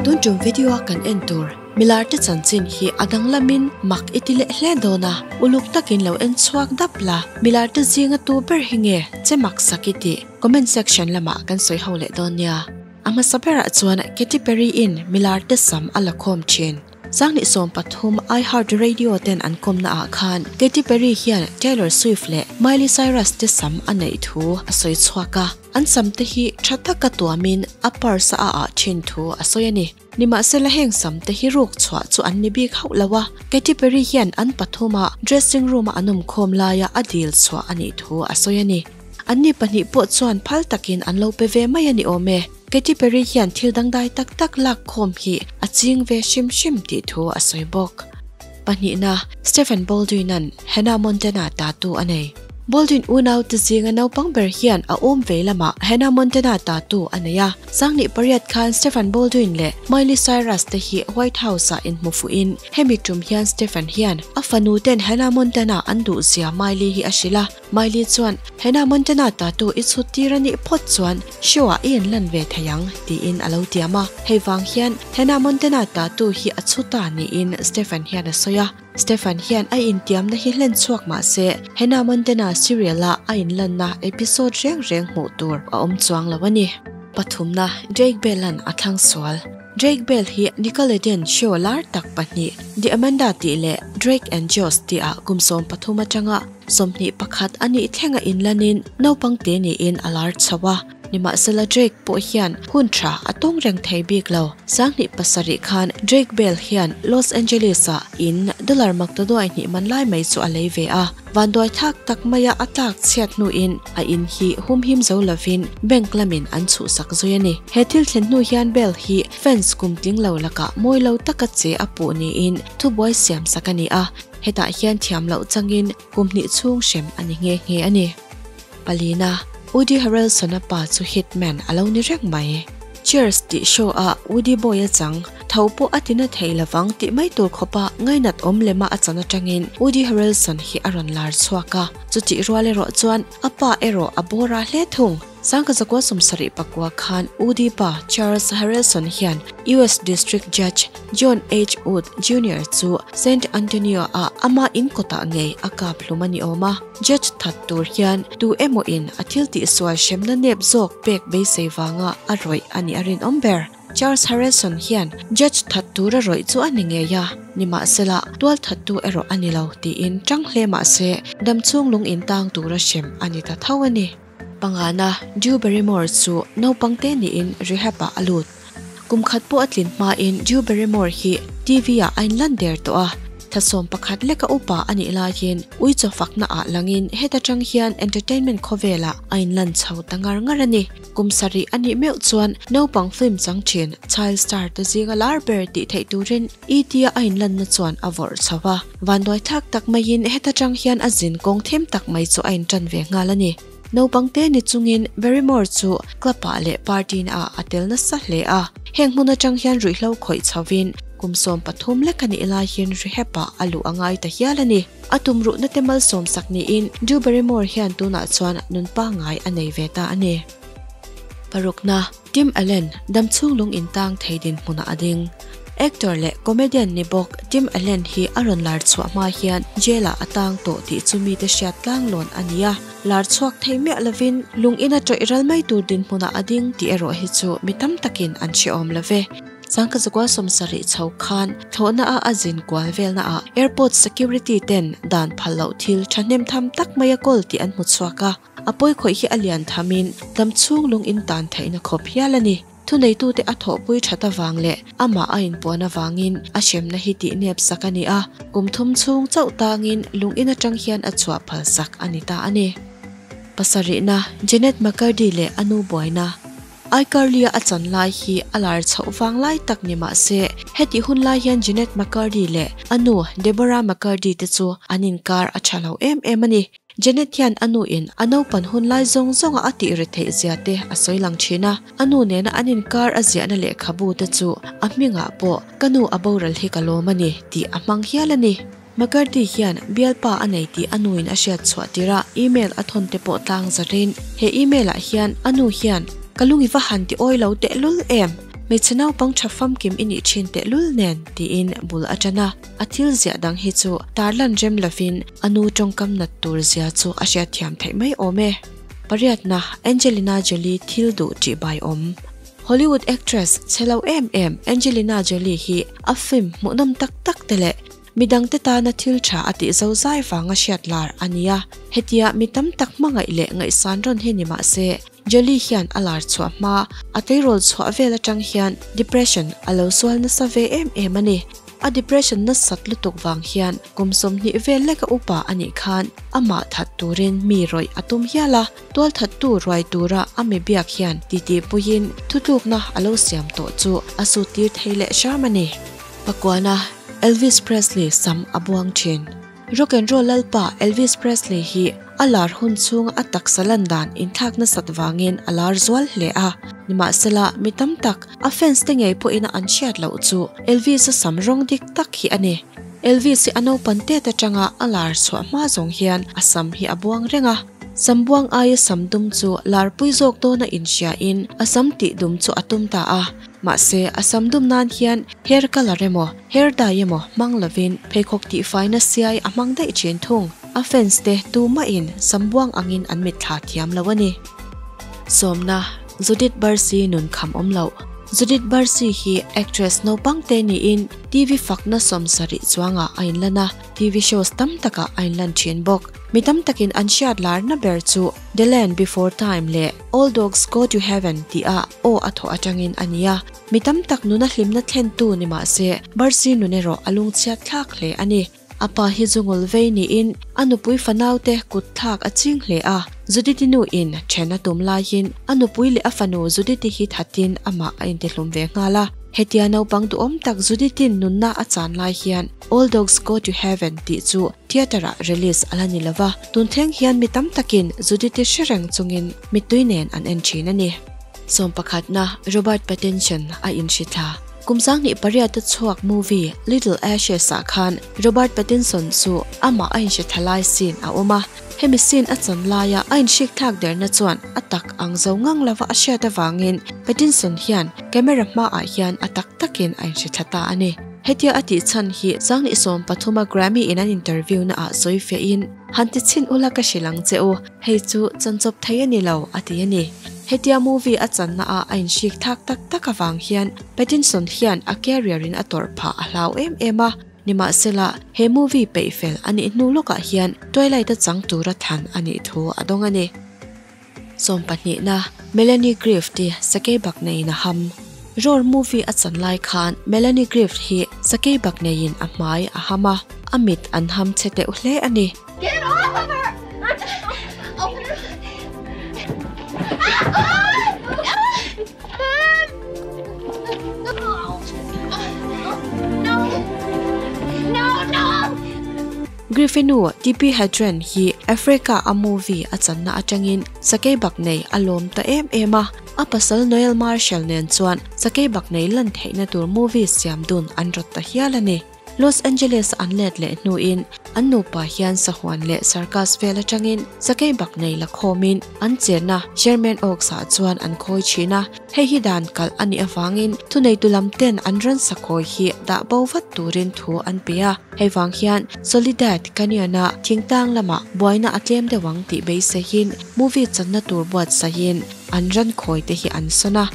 Tun tum video a kan en tur milar te chanchin hi a danglamin mak i ti leh hle dawn a, uluk takin lo en chhuak dap la, milar te zinga tu ber hi nge che mak sak i tih comment section lamah kan sawi ho leh dawn nia. A hmasa berah chuan Katy Perry in milar te sam a la khawm thin. Sanghnih 13 iHeart Radio ten an kawmna ah khan Katy Perry hian Taylor Swift leh Miley Cyrus te sam a neih thu a sawi chhuak a, an sam te hi tha taka tuamin a purse a ah thin thu a sawi a ni. Nimahsela heng sam te hi ruk chhuah chu an ni bik hauh lo a, Katy Perry hian an pathuma dressing room a an awm khawm laia a dil chhuah a nih thu a sawi a ni. Anni pahnih pawh chuan phal takin an lo pe ve mai a ni awm e. Katy Perry hian thil dangdai tak tak lak khawm hi a ching ve hrim hrim tih thu a sawi bawk. Pahnihna, Stephen Baldwin-a'n Hannah Montana tattoo a nei. Baldwin unaute zinga naupang ber hian a awm vei lamah Hannah Montana tattoo a nei a. Sanghnih pariat khan Stephen Baldwin leh Miley Cyrus te hi White House-ah inhmu fuhin hemi tum hian Stephen hian a fanu ten Hannah Montana an duhzia Miley hi a hrilh a. Miley chuan, Hannah Montana tattoo i chhut tir a nih phawt chuan show-ah i inlan ve thei ang, tiin a lo tiam a. Hei vang hian Hannah Montana tattoo hi a chhu ta niin Stephen hian a sawi a. Stephen hian a intiamna hi hlen chhuak mah se, Hannah Montana serial-a a inlanna episode reng reng hmuh tur a awm chuang lo a ni. Pathumna, Drake Bell-a'n a thlang sual. Drake Bell hi Nickelodeon show lar tak pahnih, The Amanda tih leh Drake and Josh tihah kum 13 atanga 21 a nih thlenga inlanin naupang te niin a lar chho a. Nimahsela Drake pawh hian hun tha a tawng reng thei bik lo. Sanghnih pasarih khan Drake Bell hian Los Angeles-ah in dollar maktaduai hnih man lai mai chu a lei ve a. Vanduai thlak tak maia a tlak chhiat hnuin a in hi humhim zo lovin bank lamin an chhuhsak zui a ni. He thil thlen hnu hian Bell hi fans kum tling lo lakah mawi lo taka che a puh niin thubuai siam sak a ni a. Hetah hian thiam loh changin kum hnih chhung hrem a ni nghe nghe a ni. Palina, Woody Harrelson-a pa chu hitman a lo ni reng mai. Cheers tih show ah Woody Boy a chang, tho pawh a ti na thei lovang tih mai tur khawpa ngainat awm lema a chan atangin Woody Harrelson hi a rawn lar chhuak a. Chutih rual erawh chuan a pa erawh a bawr a hle thung. Sangka zakua 71 khan Woody pa Charles Harrelson hian US District Judge John H. Wood Junior chu Saint Antonio ah ama in kawtah ngei a kap hlum a ni awm a. Judge that tur hian tu emaw in a thil tihsual hremna nep zawk pek beisei vanga a rawih a nih a rinawm ber. Charles Harrelson hian Judge that tura rawih chu a ni ngei a, nimahsela tual thattu erawh a ni lo tiin tang hle mah se damchhung lung in tang tura hrem a ni ta tho a ni. Pangana, Drew Barrymore chu naupang te niin rehab-ah a lut. Kum khat pawh a tlin hmain Drew Barrymore hi TV-ah a inlan der tawh a. Thla 11 leka upa a nih laiin ui chaw fakna ah langin heta tang hian entertainment khawvelah a inlan chho ta ngar ngar a ni. Kum sarih a nih meuh chuan naupang film chang thin child star te zinga lar ber tih theih turin ET-a a inlanna chuan a vawrh chho a. Vanduai thlak tak maiin heta tang hian a zin kawng them tak mai chu a intan ve nghal a ni. Naupang te ni chungin Barrymore chu club-ah leh party-naah a tel nasa hle a. Heng hmun atang hian ruihhlo khawih chhovin kum 13 lek a nih laiin rehab-ah a luh a ngai ta hial a ni. A tumruhna te malsawm sak niin Drew Barrymore hian tunah chuan nun pangngai a nei ve ta a ni. Parukna, Tim Allen damchhung lung intang thei dinhmunah a ding. Actor leh comedian ni bawk Tim Allen hi a rawn lar chhuah hma hian jail-ah a tang tawh tih chu mite hriat tlanglawn a ni a. Lar chhuak thei miah lovin lung ina tawih ral mai tur dinhmunah a ding tih erawh hi chu mi tam takin an hrehawm lo ve. Sangka zakua 70 chho khan thlawhna a a zin kual velna ah airport security ten dan phal loh thil thahnem tham tak mai a kawl tih an hmu chhuak a. A pawi khawih hi a lian thamin damchhung lung in tan theihna khawp hial a ni. Thuneitute a thawhpui that avang leh amah a inpuan avangin a hremna hi tih nep sak a ni a, kum thum chhung chauh tangin lung in atang hian a chhuah phal sak a ni ta a ni. Pasarihna, Janet McCurdy leh a nu buaina. iCarly-a a chan lai hi a lar chhoh vang lai tak ni mah se, hetih hun lai hian Janet McCurdy leh a nu Deborah McCurdy te chu an inkar a tha lo em em a ni. Janet hian a nu in a naupan hun lai zawng zawnga a tih ri theih zia te a sawi lang thin a, a nu nena an inkar a ziahna lehkhabu te chu a hmingah pawh ka nu a boral hi ka lawm a ni tih a hmang hial a ni. McCarthy hian bialpa a nei tih a nu in a hriat chhuah tirah email a thawn te pawh tlang zarin he email ah hian a nu hian ka lung i va han ti awi lo tehlul em? Hmeichhe naupang tha famkim i nih thin tehlul nen, tiin bul a tan a. A thil ziah dang hi chu tarlan rem lovin a nu tawngkam nat tur zia chu a hriatthiam theih mai awm e. Pariatna, Angelina Jolie thil duh tih bai awm. Hollywood actress chhe lo em em Angelina Jolie hi a film hmuhnawm tak tak te leh midangte tana thil tha a tih zozai vanga hriat lar a ni a. Hetia mi tam tak hmangaih leh ngaihsan rawn hi ni mah se, Jolie hian a lar chhuah hma a tleirawl chhuah vel atang hian depression a lo sual nasa ve em em a ni. A depression nasat lutuk vang hian kum 20 vel leka upa a nih khan amah that turin mi rawih a tum hial a, tualthattu ruai tura a mi biak hian titi puiin thutlukna a lo siam tawh chu a sut tir thei leh hram a ni. Pakuana, Elvis Presley sam a buang thin. Rock and roll lalpa Elvis Presley hi a lar hun chhunga a taksa lan dan inthlak nasat vangin a lar zual hle a. Nimahsela, mi tam tak, a fans te ngei pawhin a an hriat loh chu Elvis-a sam rawng dik tak hi a ni. Elvis hi a naupan tet atanga a lar chhuah hma zawng hian a sam hi a buang reng a. Sam buang aia sam dum chu larpui zawk dawna inhriain a sam tih dum chu a tum ta a. Mahse, a sam dum nan hian hair colour emaw, hair dye emaw hmang lovin pheikhawk tihfaina siai a hmang daih thin thung. A fans te tumahin sam buang angin an mitthla thiam lo a ni. Sawmna, Judith Barsi nun kham awm loh. Judith Barsi hi actress naupang te niin TV fakna 70 chuangah a inlan a, TV shows tam takah a inlan thin bawk. Mi tam takin an hriat larna ber chu The Land Before Time leh All Dogs Go to Heaven tih a aw a thawh atangin a ni a. Mi tam tak nuna hlimna thlentu ni mah se, Barsi nun erawh a lungchhiat thlak hle a ni. A pa hi zungul vei niin a nupui fanaute kut thlak a ching hle a. Judith-i nu in then a tum laiin a nupui leh a fanu Judith-i hi thatin amah a intihlum ve nghal a. Hetia naupang duhawm tak Judith-in nunna a chan lai hian All Dogs Go to Heaven tih chu theatre-ah release a la ni lova, tun thleng hian mi tam takin Judith-i hre reng chungin mittui nen an en thin a ni. Sawmpakhatna, Robert Pattinson a inhri thla. Kum 2008 a chhuak movie Little Ashes ah khan Robert Pattinson chu amah a inhri thla lai scene a awm a. Hemi scene a chan laia a inhrik thlak derna chuan a tak ang zo ngang lova a hriat avangin Pattinson hian camera hmaah hian a tak takin a inhri thla ta a ni. Hetia a tih chhan hi 2013 a Grammy in an interview na ah sawi fiahin, Han ti chhin ula ka hrilh ang che u, hei chu chanchawp thei a ni lo, a ti a ni. Hetia movie a channa ah a inhrik thak tak tak avang hian Pattinson hian a career in a tawrh phah a hlau em em a. Nimahsela, he movie peih fel a nih hnu lawkah hian Twilight a chang tura than a nih thu a dawng a ni. Sawmpahnihna, Melanie Griffith hi sakei bak neiin a ham. Roar movie a chan lai khan Melanie Griffith hi sakei bak neiin a hmai a ham a, a mit an ham chhe teuh hle a ni. Get off of her! Griffin nu Tippi Hedren hi Africa a movie a channa atangin sakei bak nei a lawm ta em em a, a pasal Noel Marshall nen chuan sakei bak nei lan theihna tur movie siam dun an rawt ta hial a ni. Los Angeles an let leh hnuin an nupa hian sahuan leh circus vel atangin sakei bak nei la khawmin an chenna Sherman Oaks ah chuan an khawi thin a, hei hi dan kalh a nih avangin thuneitu lam ten an ransa khawi hi dah bo vat turin thu an pe a, hei vang hian Soledad Canyon a thingtlang lamah buaina a tlem deuh ang tih beiseiin movie channa tur buatsaihin an ran khawi te hi an sawn a.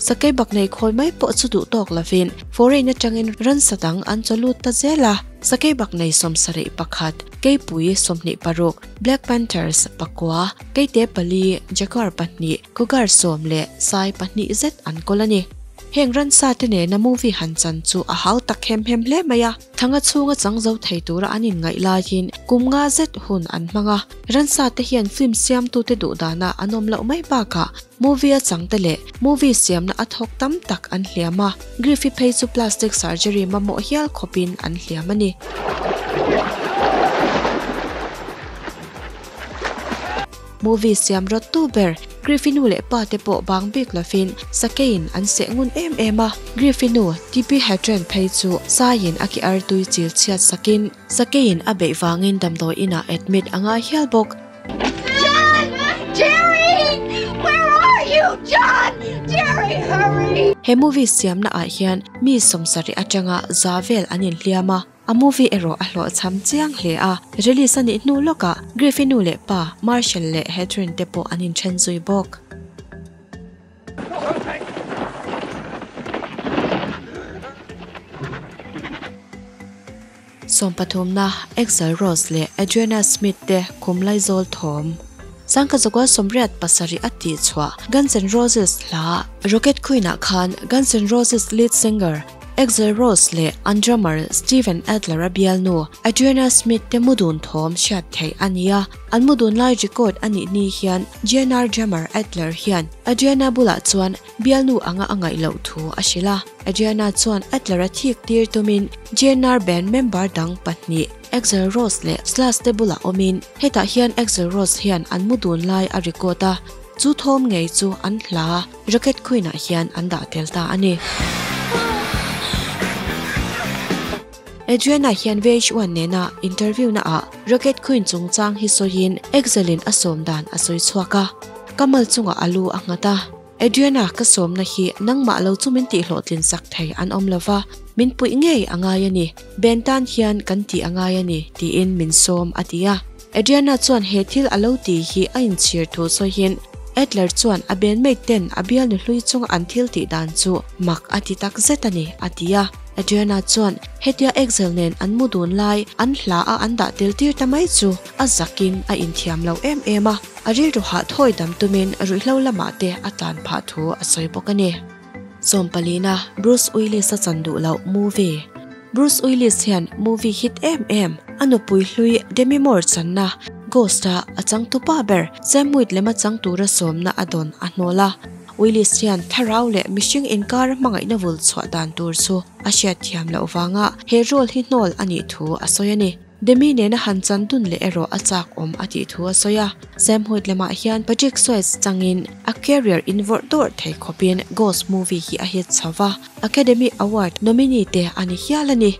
Sakei bak nei khawi mai pawh chu duh tawk lovin foreign atangin ransa dang an chaw lut ta zel a. Sakei bak nei 71, keipui 26, Black Panthers pakua, keite pali, Jaguar pahnih, Cougar sawm leh sai pahnih zet an kawl a ni. Heng ransa te nena movie han chan chu a hau tak hem hem hle mai a. Thanga chhunga chang zo thei tura an inngaih laiin kum nga zet hun an hmang a. Ransa te hian film siamtute duh dana an awm loh mai bakah movie a changte leh movie siamna a thawk tam tak an hliam a. Griffey phei chu plastic surgery mamawh hial khawpin an hliam a ni. Movie siam rawt tu ber Griffey nu leh pa te pawh bang bik lovin sakeiin an seh ngun em em a. Griffey nu Tippi Hedren phei chu saiin a ki artui chil chhiat sakin sakeiin a beih vangin damdawi inah admit a ngai hial bawk. John! Jerry! Where are you? John! Jerry! Hurry, hurry! He movie siamna ah hian mi 70 atanga za vel an inhliam a, a movie erawh a hlawhchham chiang hle a. Release a nih hnu lawkah Griffey nu leh pa Marshall leh Hedren te pawh an inthen zui bawk. Sawmpathumna, Axl Rose leh Adriana Smith te kum laizawl thawm. Sangka zakua 87 a tih chhuah Guns N' Roses hla Rocket Queen-ah khan Guns N' Roses lead singer Axl Rose leh an drummer Steven Adler-a bialnu Adriana Smith te mu dun thawm hriat theih a ni a. An mu dun lai record a nih ni hian GNR drummer Adler hian Adriana bulah chuan bialnu anga a ngaih loh thu a hrilh a. Adriana chuan Adler-a thik tir tumin GNR band member dang pahnih Axl Rose leh Slash te bulah awmin hetah hian Axl Rose hian an mu dun lai a record a, chu thawm ngei chu an hla Rocket Queen-ah hian an dah tel ta a ni. Adriana hian VH1 nena interview naah Rocket Queen chungchang hi sawiin Axl-in a sawm dan a sawi chhuak a, ka mal chungah a lu a nghat a. Adriana ka sawmna hi nangmah lo chu min tihhlawhtlin sak thei an awm lova, min puih ngei a ngai a ni, Ben tan hian kan tih a ngai a ni, tiin min sawm a ti a. Adriana chuan he thil a lo ti hi a inchhir thu sawiin Adler chuan a bandmate ten a bialnu hlui chunga an thil tih dan chu mak a ti tak zet a ni, a ti a. Adriana chuan hetia Axl nen an mu dun lai an hla a an dah tel tir ta mai chu a zakin a inthiam lo em em a. A rilru hah thawi dam tumin ruihhlo lamah te a tlan phah thu a sawi bawk a ni. Sawmpalina Bruce Willis a chan duh loh movie Bruce Willis hian movie hit em em a nupui hlui Demi Moore channa Ghost-a a changtupa ber Sam Wheat lema chang tura sawmna a dawn a hnawl a. Willis hian thlarau leh mihring inkar hmangaihna vul chhuah dan tur chu a hriatthiam loh vanga he role hi hnawl a nih thu a sawi a ni. Demi nena han chan dun leh erawh a chak awm a tih thu a sawi a. Sam Wheat lamah hian Patrick Swayze changin a career in vawrh dawrh thei khawpin Ghost movie hi a hit chho va, Academy Award nominee te a ni hial a ni.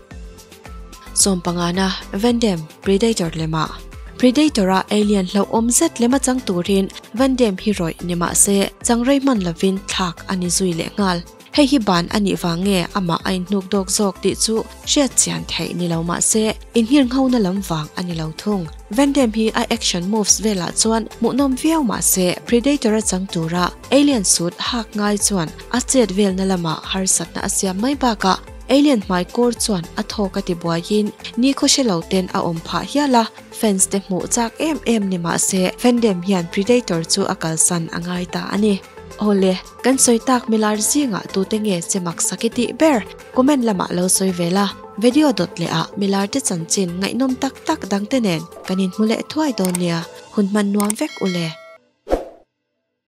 Sawmpangana Van Damme Predator lemah Predator-a alien hlauhawm zet lema chang turin Van Damme hi rawih ni mah se chang rei hman lovin thlak a ni zui leh nghal. Hei hi ban a nih vang nge amah a inhnuk dawk zawk tih chu hriat chian theih ni lo mah se, inhirnghona lam vang a ni lo thung. Van Damme hi a action moves velah chuan hmuhnawm viau mah se, Predator a chang tura alien suit hak ngai chuan a chet velna lamah harsatna a siam mai bakah alien hmai kawr chuan a thawk a ti buaiin nikhaw hre lo ten a awm phah hial a, fans te hmuh chak em em ni mah se Van Damme hian Predator chu a kalsan a ngai ta a ni. Awle, kan sawi tak milar zingah tute nge che mak sak i tih ber? Comment lamah lo sawi ve la. Video dawt leh ah milar te chanchin ngaihnawm tak tak dangte nen kan inhmu leh thuai dawn nia. Hun hman nuam vek ule.